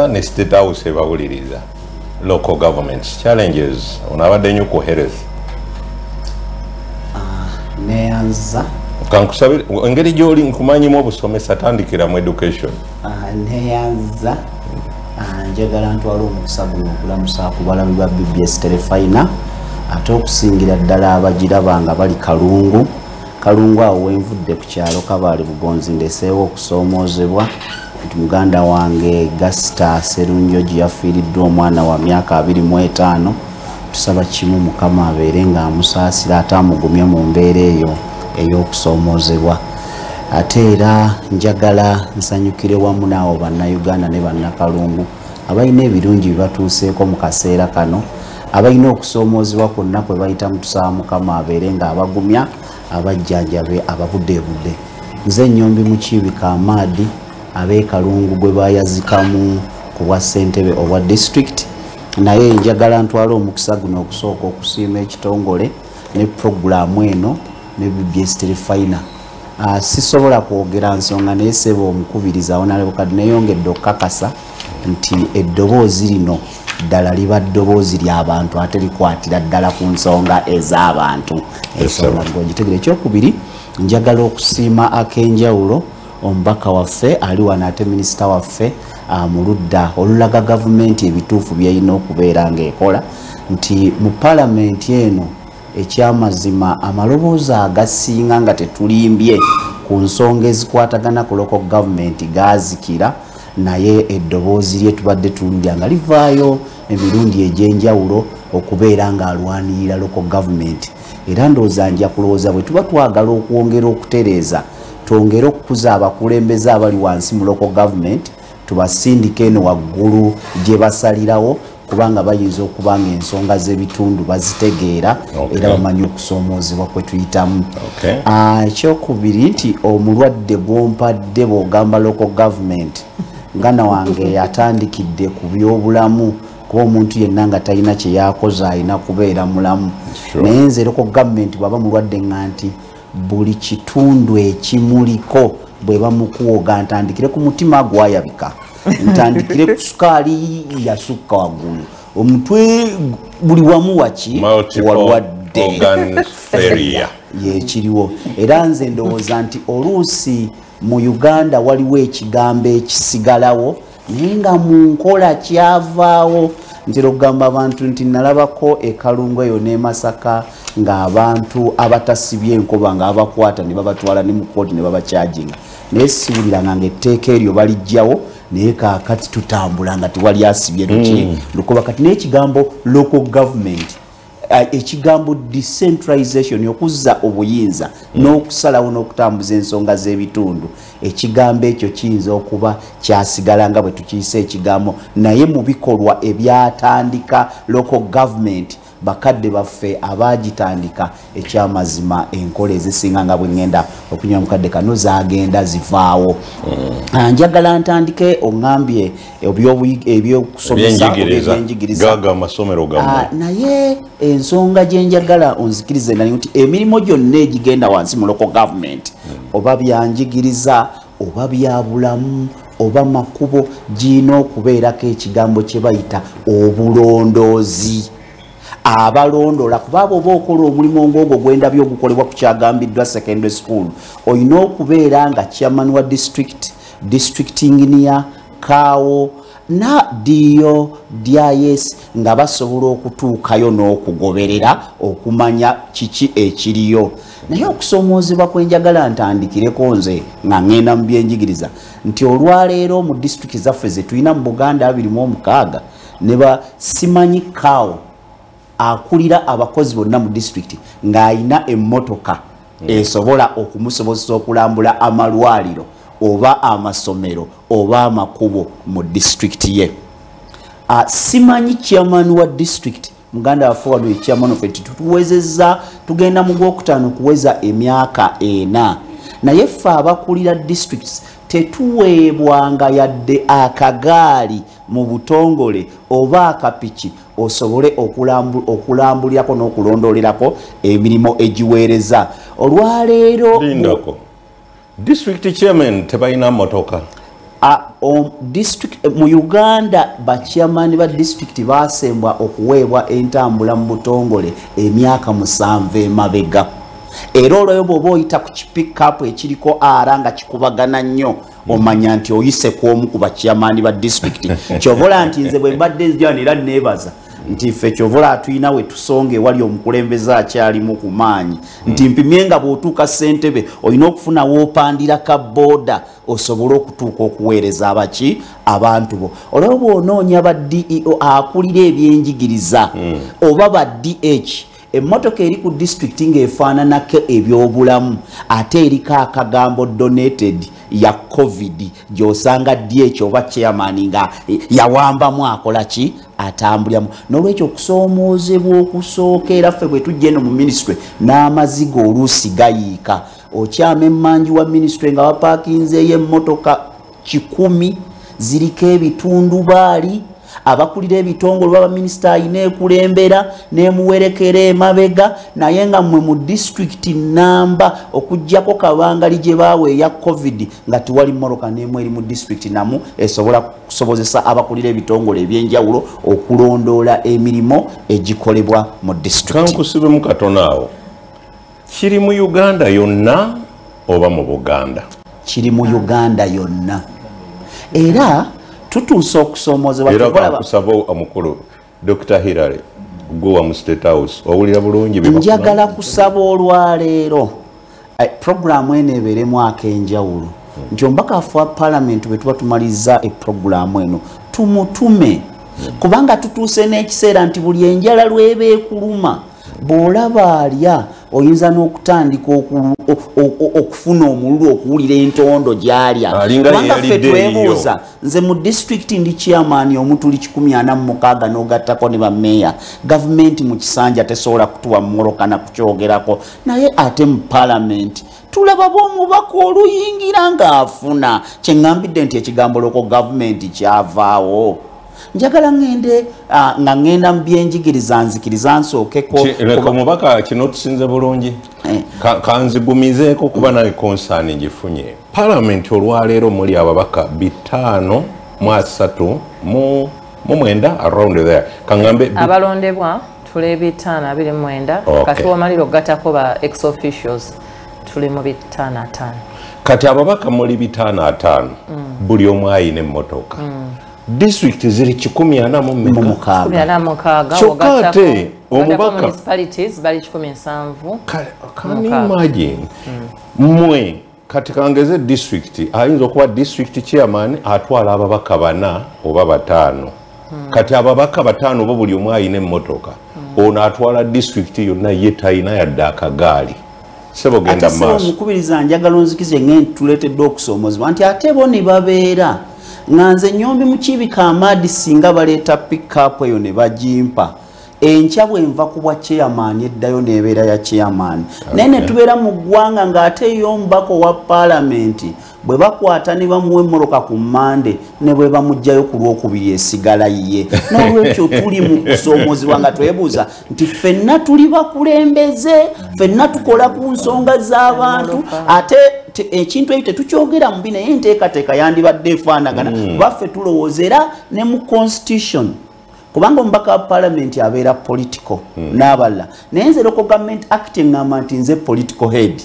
Ne State House ebawuliriza. Local governments challenges, onabadde nnyo ku health. Neyanza. Kankusabire, engeri gy'oli nkumanyimu obusomesa, tandikira mu education. Neyanza. Njagala ntwala omukisa guno okulamusa ku balabi ba BBS Terefayina, ate okusingira ddala abagiraba nga bali Kalungu. Kalungu awo wenvudde ku kyalo Kabaale Bugonzi, ndeseewo okusoomoozebwa nti muganda wange Gasita Serunjogi yafiiriddwa omwana wa myaka 25. Tusaba kimu, Mukama abeere ng'amusaasira ate amugumye mu mbeera eyo ey'okusoomoozebwa. Ate era njagala nsanyukire wamu naawo Bannayuganda ne Bannakalungu abalina ebirungi bibatuuseeko mu kaseera kano, abalina okusoomoozebwa kwonna kwe bayitamu. Tusaba Mukama abeere ng'abagumya, abajjanjabe, ababuddeebudde. Nze Nnyombi Mukiibi Kamaadi ab'e Kalungu gwe bayazikamu ku bwa ssentebe obwa district. Naye njagala ntwale omukisa guno okusooka okusiima ekitongole ne purogulaamu eno ne BBS Terefayina. Sisobola kwogera nsonga, naye ssebo omukubiriza Honorable kadi neyongedde okukakasa nti eddoboozi lino ddala liba ddoboozi ly'abantu, ate likwatira ddala ku nsonga ez'abantu, ensonga gogitegere. Ekyokubiri, njagala okusiima ak'enjawulo omubaka waffe ali wano, ate minisita waffe mu ludda olulaga gavumenti ebituufu byerina okubeera ng'ekola, nti mu paalamenti eno ekyamazima amaloboozi agasinga, nga tetulimbye, ku nsonga ezikwatagana ku local government gaazikira, naye eddoboozi lye tubadde tuwulira nga livaayo emirundi egy'enjawulo okubeera ng'alwanirira local government. Era ndowooza nja kulowooza bwe tuba twagala okwongera okutereeza, twongere okukuza abakulembeze abali wansi mu local government, tubasindike eno waggulu gye basalirawo, kubanga bayinza okuba nga ensonga z'ebitundu bazitegeera era bamanyi okusoomoozebwa kwe tuyitamu. Ekyokubiri nti omulwadde gw'ompadde bw'ogamba local government, ngana wange yatandikidde ku byobulamu, kuba omuntu yenna nga talina kye yakoze alina kubeera mulamu. Naye nze local government bw'aba mulwadde nga nti buli kitundu ekimuliko bwe bamukuwoga, ntandikire ku mutima gwayabika, ntandikire ku sukaali yasukka waggulu, omutwe, buli wamu waki walwadde yekiriwo. Era nze ndowooza nti oluusi mu Uganda waliwo ekigambo ekisigalawo naye nga mu nkola kyavaawo. Ntera okugamba abantu nti nalabako ekalungu eyo n'e Masaka ng'abantu abatasibye enkoba nga babakwata ne babatwala ne mu kooti ne babakyajinga, naye siwuliranga ng'etteeka eryo balijjawo. Naye kaakati tutambula nga tewali asibye luki lukoba. Kati n'ekigambo local government, ekigambo decentralization, okuzza obuyinza n'okusalawo n'okutambuza ensonga z'ebitundu, ekigambo ekyo kiyinza okuba kyasigala nga bwe tukiyise ekigambo, naye mu bikolwa ebyatandika local government, bakadde baffe abagitandika, ekyamazima enkola ezisinga nga bwe ŋŋenda okunywa mukadde kano zagenda zivaawo. Njagala ntandike, oŋŋambye ebyokusomesa, ebyenjigiriza, naye ensonga gye njagala onzikirize nani nti emirimu gyonna egigenda wansi mu local government, oba byanjigiriza oba byabulamu oba makubo, girina okubeerako ekigambo kye bayita obulondoozi, abalondola, kuba oba okola omulimu ng'ogwo gwendabye ogukolebwa ku kyagambiddwa secondary school, olina okubeera nga chairman wa district, district engineer, CAO na DO, DIS nga basobola okutuukayo n'okugoberera okumanya kiki ekiriyo. Naye okusoomoozebwa kwenjagala ntandikireko nze nga ŋŋenda mu byenjigiriza nti olwaleero mu disitulikiti zaffe ze tulina mu Buganda 26 ne basimanyi CAO akulira abakozi bonna mu disitulikiti ng'alina emmotoka esobola okumusobozesa okulambula amalwaliro oba amasomero oba amakubo mu disitulikiti ye. Simanyi chairman wa district muganda waffe wano ye chairman waffe tuwezezza, tugenda mu gwokutaano kuweza emyaka 4, naye ffe abakulira districts tetuweebwanga yadde akagaali mu butongole oba akapiki osobole okulambulirako n'okulondolerako emirimu egiweereza. Olwaleero lindako, district chairman tebalina motoka? District mu Uganda bachairman ba district basembwa okuweebwa entambula mu butongole emyaka 7 emabega. Era olwo bw'oba oyita ku pick-up ekiriko ara nga kikubagana nnyo, omanya nti oyise ku omu ku bachairman ba district. Kyovola nti nze bwe mbadde nzija era neebaza nti ffe kyovola tulina we tusonga ewali omukulembeze akyalimu ku maanyi, nti mpimye nga bw'otuuka ssentebe olina okufuna w'opandira ka booda osobole okutuuka okuweereza abaki abantu bo. Olwo bw'onoonya ba DEO akulira ebyenjigiriza oba ba DH, emmotoka eri ku district ng'efaananako ebyobulamu ate eriko akagambo donated ya COVID, gy'osanga DH oba chairman nga yawambamu akola ki, atambuliramu. N'olwekyo okusoomoozebwa okusooka, era ffe bwe tujja eno mu ministry n'amaziga oluusi gayiika. Okyama emmanju wa ministry nga bapaakinzeeyo emmotoka 100 ziriko ebitundubaali, abakulira ebitongole baba minisita ayina ekulembera n'emuwerekera emabega, naye nga mmwe mu disitulikiti namba okuggyako kabangali gye baawa eya COVID nga tewali mmotoka n'emu eri mu disitulikiti namu esobola kusobozesa abakulira ebitongole ebyenjawulo okulondoola emirimu egikolebwa mu disitulikiti. Kankusibemu katono awo, kiri mu Uganda yonna oba mu Buganda? Kiri mu Uganda yonna, era tutuuse okusoomozebwa. Era kankusaba omukulu Dr. Hillary gwe mu State House owulira bulungi. Njagala kusaba olwaleero programu eno ebeeremu ak'enjawulo, nti omubaka waffe wa paalamenti bwe tuba tumaliza epuroguramu eno tumutume, kubanga tutuuse n'ekiseera nti buli enjala lw'eba ekuluma bw'olaba alya oyinza n'okutandika okufuna omululu okuwulira entondo gy'alya. Kubanga ffe twebuuza, nze mu disitulikiti ndi chairman omutuli 146 n'ogattako ne bammeeya, gavumenti mu kisanja tesobola kutuwa mmoloka na kukyogerako, naye ate mu paalamenti tulaba bw'omubaka oluyingira ng'afuna. Kye ŋŋambidde nti ekigambo loko gavumenti kyavaawo. Njagala ngende nga ngenda mu byenjigiriza nzikiriza nsookeko. Leka omubaka kino tusinze bulungi, kanzigumizeeko kuba naye concern ngifunye. Paalamenti olwaleero muli ababaka 539 around there. Kangambe abalondebwa tuli 529, kati omalira okugattako ba ex officials tuli mu 505. Kati ababaka muli 505, buli omu ayina emmotoka. District ziri 146. Kyokka ate omubaka municipalities bali 170. Can you imagine? Mmwe kati kangeze district ayinza okuba district chairman atwala ababaka 4 oba 5. Kati ababaka 5 bo buli omu ayina emmotoka. Ono atwala district yonna ye talina yadde akagaali. Sebo genda maaso. Ate omukubiriza njagala onzikize ng'enti tuleetedde okusoomozebwa nti ate bo ne babeera nga nze nnyombi mu kiibika amaadi singa baleeta pick-up eyo ne bagimpa, enkya bwe nva ku bwa chairman eddayo n'ebeera ya chairman. Naye ne tubeera mu ggwanga ng'ate yo omubaka owa paalamenti bwe bakwata ne bamuwa emmotoka ku Mmande ne bwe bamuggyayo ku Lwokubiri esigala ye. N'olwekyo tuli mu kusoomozebwa nga twebuuza nti ffenna tuli bakulembeze, ffenna tukola ku nsonga z'abantu, ate ekintu ekyo tetukyogera mubi, naye enteekateeka yandibadde efaanagana. Baffe tulowooza era ne mu constitution, kubanga omubaka wa paalamenti abeera political n'abalala, naye nze Local Government Act eŋŋamba nti nze political head.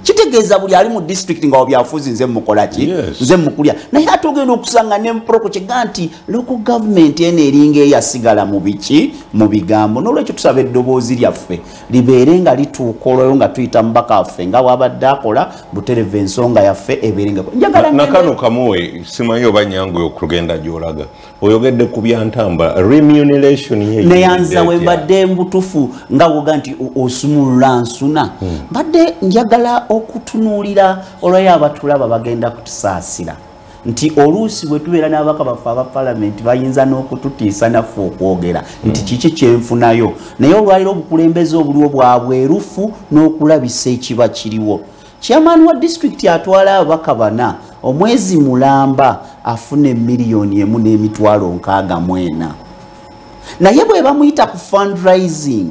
Kitegeeza buli ali mu district nga wabyafuzi nze mukola ki, nze mukulya. Naye ate ogenda okusanga ne mproko kyega nti local government eno eringa eyasigala mu biki, mu bigambo. N'olwekyo tusaba eddoboozi lyaffe libeere nga lituuka olwayo nga tuyita mubaka waffe nga bw'abadde akola buterevu ensonga yaffe ebeere nga. Njagala nakano kamuwe simanyi oba nyangu okugenda gy'olaga. Oyogedde ku byantambula remuneration ye neyanza we mbadde mbutufu nga woga nti osumulula nsuna. Mbadde njagala okutunuulira olwayo abatulaba bagenda kutusaasira nti oluusi bwe tubeera n'ababaka baffe aba paalamenti bayinza n'okututiisa naffe okwogera nti kiki kyenfunayo, naye olwaliro obukulembeze obuliwo bwa bwerufu n'okulabisa ekiba kiriwo. Chairman wa disitulikiti atwala ababaka 4 omwezi mulamba afuna 1 164,000, naye bwe bamuyita ku fundraising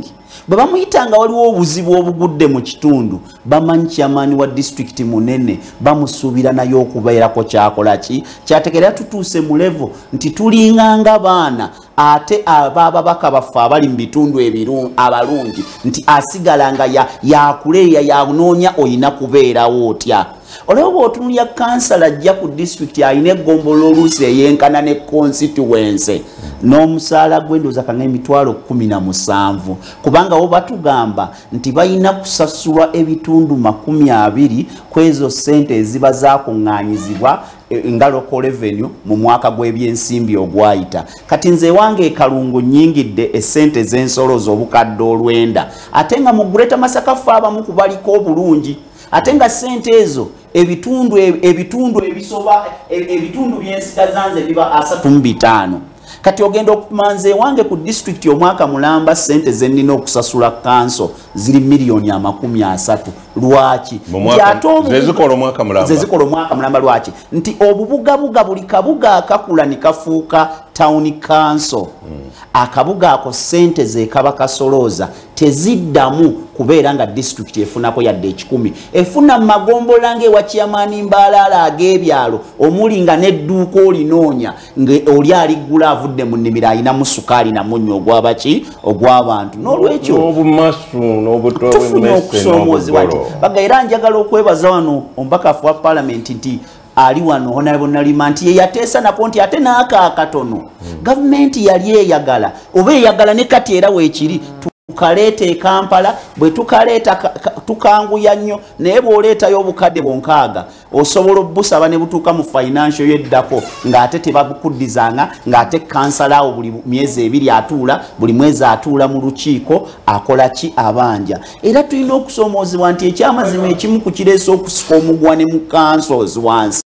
Bwe bamuyita nga waliwo obuzibu obugudde mu kitundu, bamanyi chairman wa district munene, bamusuubira naye okubeerako kyakola ki kyategeera. Tutuuse mu level nti tulinganga baana ate ababaka baffe abali mu bitundu abalungi nti asigala nga yakuleeya yanoonya oyina kubeerawo otya. Olwo bw'otunulya kansala ajja ku disitulikiti alina eggombolola oluusi eyenkana ne constituency n'omusaala gw'endowooza kanga 17,000, kubanga bo batugamba nti balina kusasulwa ebitundu 20 ku ezo ssente eziba zaakuŋŋaanyizibwa nga local revenue mu mwaka gw'ebyensimbi ogwayita. Kati nze wange Kalungu nnyingidde essente z'ensolo obukadde 9, ate nga mu Greater Masaka ffe abamu ku baliko obulungi, ate nga ssente ezo ebitundu ebisoba ebitundu by'ensigaza nze biba 35. Kati ogenda okupima nze wange ku disitulikiti omwaka mulamba ssente ze nnina okusasula kanso ziri miliyoni 30. Lwaki? Zezikola omwaka mulamba. Lwaki? Nti obubugabuga buli kabuga akakula ne kafuuka town council. Akabuga ako ssente ze kaba kasolooza teziddamu kubeera nga disitulikiti efunako yadde 1,000. Efuna mu magombola ng'ewa Chairman Mbalala ag'ebyalo omuli nga n'edduuka olinoonya nga oli aliggula avudde mu nnimiro alinamu sukaali na munnyo ogw'abaki ogw'abantu. N'olwekyo tufunye okusoomoozebwa nti baga. Era njagala okwebaza wano omubaka wa paalamenti nti ali wano Honorable Nalima nti ye yateesa nako nti ate n'aka akatono gavumenti yali eyagala oba eyagala ne kati era weekiri tukaleeta e Kampala. Bwe tukaleeta tukanguya nnyo, naye bw'oleetayo obukadde 6 osobola obusaba ne butuuka mu financial yeddako ng'ate tebabukuddizanga, ng'ate kansala awo buli myezi 2 atuula, buli mwezi atuula mu lukiiko akola ki abanja. Era tulina okusoomoozebwa nti ekyamazima ekimu ku kireese okusika omugwa ne mu councils wansi.